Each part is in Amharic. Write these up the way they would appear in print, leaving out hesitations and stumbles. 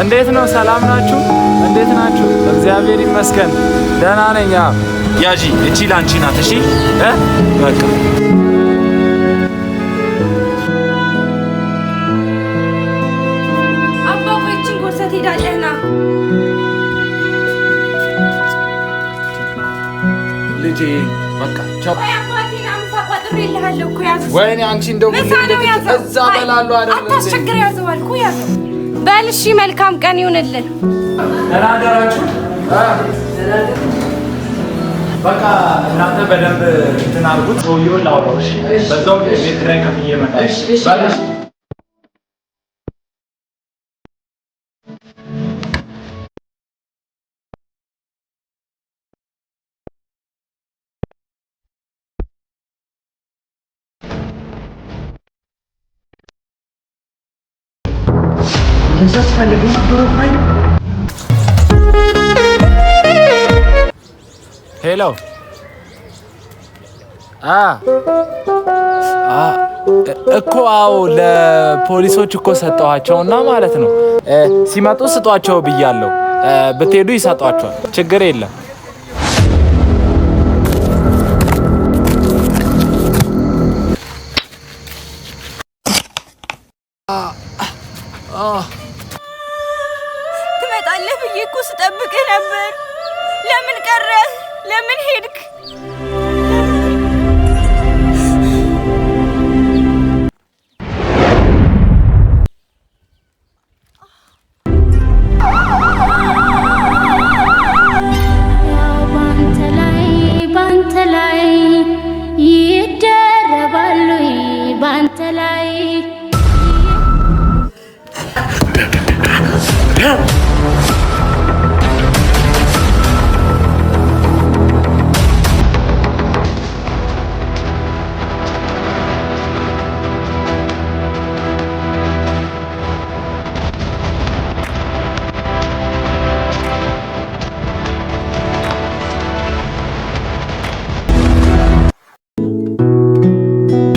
እንዴት ነው? ሰላም ናችሁ? እንዴት ናችሁ? እግዚአብሔር ይመስገን ደህና ነኝ። ያዢ፣ እቺ ላንቺ ናት። እሺ እ በቃ። አባ፣ ቆይ ይህችን ጎርሰህ ትሄዳለህ። ና። ልጄ፣ በቃ ቻው። ቆይ አባቴ ና፣ ምሳ ቋጥሬልሃለሁ እኮ፣ ያዘው። ወይኔ አንቺ እንደው ምሳ ነው፣ ያዘው። እዛ በላለሁ አይደል? አታስቸግር፣ ያዘው አልኩህ፣ ያዘው። በል እሺ፣ መልካም ቀን ይሁንልን። ደህና አደራችሁ። በቃ እናንተ በደንብ እንትን አድርጉት። ሰውዬውን ላውራው። እሺ፣ በዛው ቤት ኪራይ ከፍዬ እመጣለሁ። ለዛ ስፈልግ የነበረው ፋይል። Hello፣ አ አ እኮ አዎ፣ ለፖሊሶች እኮ ሰጠኋቸውና ማለት ነው። ሲመጡ ስጧቸው ብያለሁ። ብትሄዱ ይሰጧቸዋል። ችግር የለም። ትመጣለህ ብዬ እኮ ስጠብቅህ ነበር። ለምን ቀረህ? ለምን ሄድክ? ባንተ ላይ፣ ባንተ ላይ ይደረባሉ፣ ባንተ ላይ።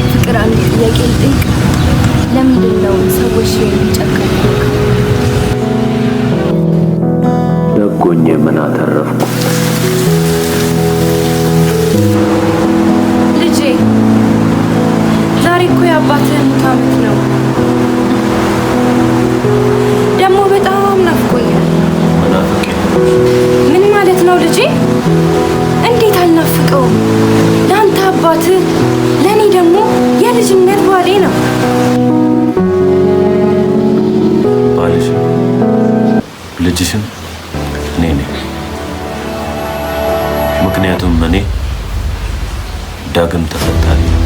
ፍቅር፣ አንድ ጥያቄ ልጠይቅ። ለምንድን ነው ሰዎች የሚጨክኑት? ደጎኜ ምን አተረፍኩ? ልጄ፣ ዛሬ እኮ የአባትህን ሙት ዓመት ነው። ደግሞ በጣም ናፍቆኛል። መናፍቄ። ምን ማለት ነው ልጄ? እንዴት አልናፍቀውም? ለአንተ አባትህ፣ ለእኔ ደግሞ የልጅነት ባሌ ነው። ባልሽም ልጅሽም እኔ ነኝ። ምክንያቱም እኔ ዳግም ተፈጣሪ ነኝ።